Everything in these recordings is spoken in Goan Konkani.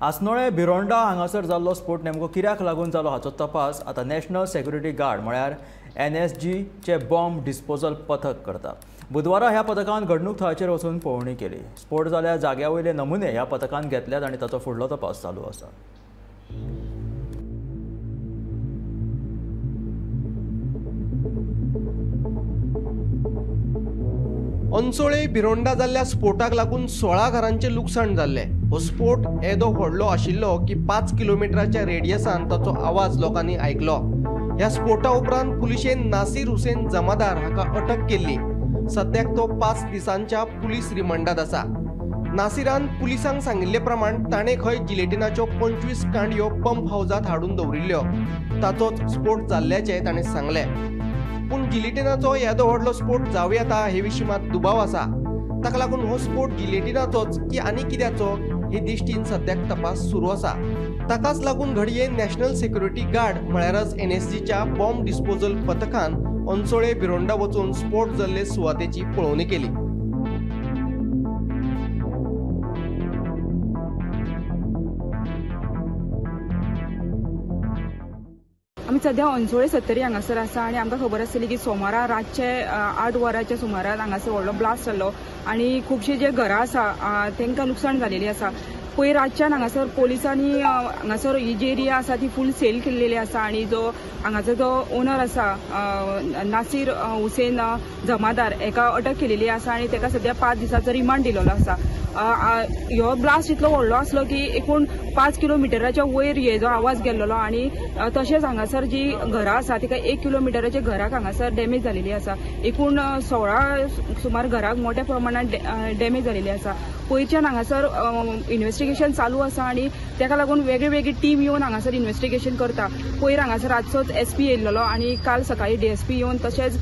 आसनोळे भिरोंडा हांगासर जाल्लो स्फोट नेमको कित्याक लागून जालो हाचो तपास आतां नॅशनल सेक्युरिटी गार्ड म्हळ्यार एनएसजीचे बॉम्ब डिस्पोजल पथक करता। बुधवारा ह्या पथकान घडणूक थळाचेर वचून पळोवणी केली। स्फोट जाल्या जाग्या वयले नमुने ह्या पथकान घेतल्यात आनी ताचो फुडलो तपास चालू आसा। अन्सोळे भिरोंडा जाल्ल्या स्फोटाक लागून 16 घरांचें लुकसाण जाल्लें। हो स्फोट येदो व्हडलो आशिल्लो की 5 किलोमिटराच्या रेडियसान ताचो आवाज लोकांनी आयकलो। ह्या स्फोटा उपरांत पुलिशेन नासिर हुसेन जमादार हाका अटक केल्ली। सद्याक तो 5 दिसांच्या पुलीस रिमांडात आसा। नासिरान पुलिसांक सांगिल्ले प्रमाण ताणें खंय जिलेटिनाच्यो 25 कांडयो पंप हावजांत हाडून दवरिल्ल्यो, ताचोच स्फोट जाल्ल्याचें ताणें सांगलें। पूण जिलेटिनाचो येदो व्हडलो स्फोट जावं येता हे विशीं मात दुबाव आसा। ताका लागून हो स्फोट जिलेटिनाचोच की आनी कित्याचो हे दिश्टीन सद्याक तपास सुरू आसा। ताकाच लागून घडये नॅशनल सेक्युरिटी गार्ड म्हळ्यारच एनएसजीच्या बॉम्ब डिस्पोजल पथकान अन्सोळे भिरोंडा वचून स्फोट जाल्ले सुवातेची पळोवणी केली। आमी सद्या अन्सोळे सत्तरी हांगासर आसा आनी आमकां खबर आसतली की सोमारा रातचे 8 वरांच्या सुमाराक हांगासर व्हडलो ब्लास्ट जाल्लो आनी खुबशीं जे घरां आसा तांकां लुकसाण जालेली आसा। पयर रातच्यान हांगासर पोलिसांनी हांगासर ही जी एरिया आसा ती फूल सेल केल्लेली आसा आनी जो हांगाचो जो ओनर आसा नासिर हुसेन जमादार हेका अटक केलेली आसा आनी ताका सद्या 5 दिसांचो रिमांड दिलेलो आसा। ह्यो ब्लास्ट इतलो व्हडलो आसलो की एकूण 5 किलोमिटराच्या वयर हेजो आवाज गेल्लो आनी तशेंच हांगासर जी घरां आसा तिका 1 किलोमिटराच्या घराक हांगासर डॅमेज जालेली आसा। एकूण 16 सुमार घराक मोठ्या प्रमाणात डॅमेज जालेली आसा। पयरच्यान हांगासर इन्वेस्टिगेशन चालू आसा आनी ताका लागून वेगळी वेगळी टीम येवन हांगासर इन्वेस्टिगेशन करता। पयर हांगासर रातचोच एसपी येयल्लो आनी काल सकाळी डीएसपी येवन तशेंच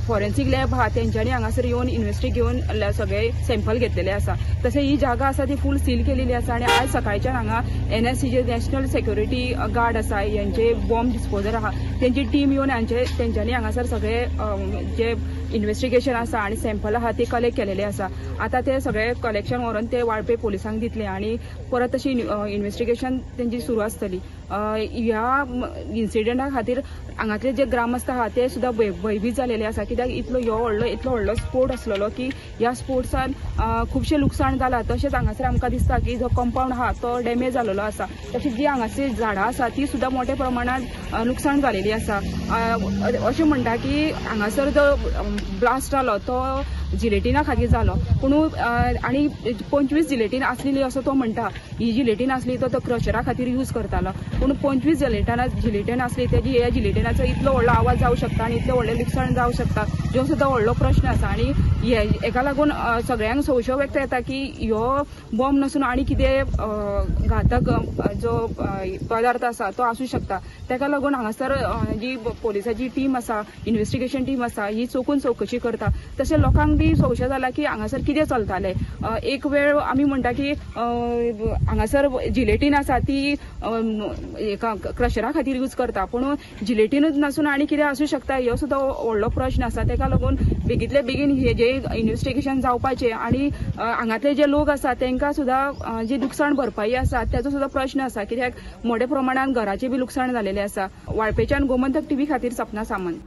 फॉरेन्सीक लॅब आहा तेंच्यांनी हांगासर येवन इन्वेस्टिगेट घेवन सगळे सॅम्पल घेतलेले आसा। तशें ही जागा आसा ती फूल सील केलेली आसा आनी आयज सकाळच्यान हांगा एनएससी नॅशनल सेक्युरिटी गार्ड आसा यांचे बॉम्ब डिस्पोजल आहा तेंची टीम येवन तेंच्यांनी हांगासर सगळे जे इन्वेस्टिगेशन आसा आनी सॅम्पल आहा ते कलेक्ट केलेले आसा। आतां ते सगळे कलेक्शन व्हरून ते वाळपे पोलिसांक दितले आनी परत तशी इन्वेस्टिगेशन तेंची सुरू आसतली। ह्या इन्सिडंटा खातीर हांगातले जे ग्रामस्थ आहा ते सुद्दां भंयभीत जालेले आसा कित्याक इतलो ह्यो व्हडलो इतलो व्हडलो स्फोट आसलेलो की ह्या स्पोर्ट्सान खुबशें लुकसाण जालां। तशेंच हांगासर आमकां दिसता की जो कंपावंड आहा तो डॅमेज जालेलो आसा, तशीच जी हांगासर झाडां आसा ती सुद्दां मोठ्या प्रमाणात लुकसाण जालेली आसा। अशें म्हणटा की हांगासर जो ब्लास्ट जालो तो जिलेटिना खातीर जालो, पूण आनी 25 जिलेटीन आसलेली असो तो म्हणटा। ही जिलेटीन आसली तो क्रशरा खातीर यूज करतालो, पूण 25 जिलेटीन आसली तेजी ह्या जिलेटिनाचो इतलो व्हडलो आवाज जावं शकता आनी इतलें व्हडलें लुकसाण जावं शकता जो सुद्दां व्हडलो प्रश्न आसा। आनी हेका लागून सगळ्यांक संशय व्यक्त येता की ह्यो बॉम्ब नासून आनी कितें घातक जो पदार्थ आसा तो आसूं शकता। ताका लागून हांगासर जी पोलिसाची टीम आसा इन्वेस्टिगेशन टीम आसा ही चोखून चवकशी करता। तशें लोकांक बी संशय जाला की हांगासर कितें चलतालें। एक वेळ आमी म्हणटा की हांगासर जिलेटीन आसा ती क्रशरा खातीर यूज करता, पूण जिलेटीनूच नासून आनी कितें आसूं शकता ह्यो सुद्दां व्हडलो प्रश्न आसा। ताका लागून बेगींतले बेगीन हे जे इन्वेस्टिगेशन जावपाचें आनी हांगातले जे लोक आसा तांकां सुद्दां जी लुकसाण भरपाई आसा ताचो सुद्दां प्रश्न आसा कित्याक मोठ्या प्रमाणात घराचें बी लुकसाण जालेलें आसा। वाळपेच्यान गोमंतक टीव्ही खातीर सपना सामंत।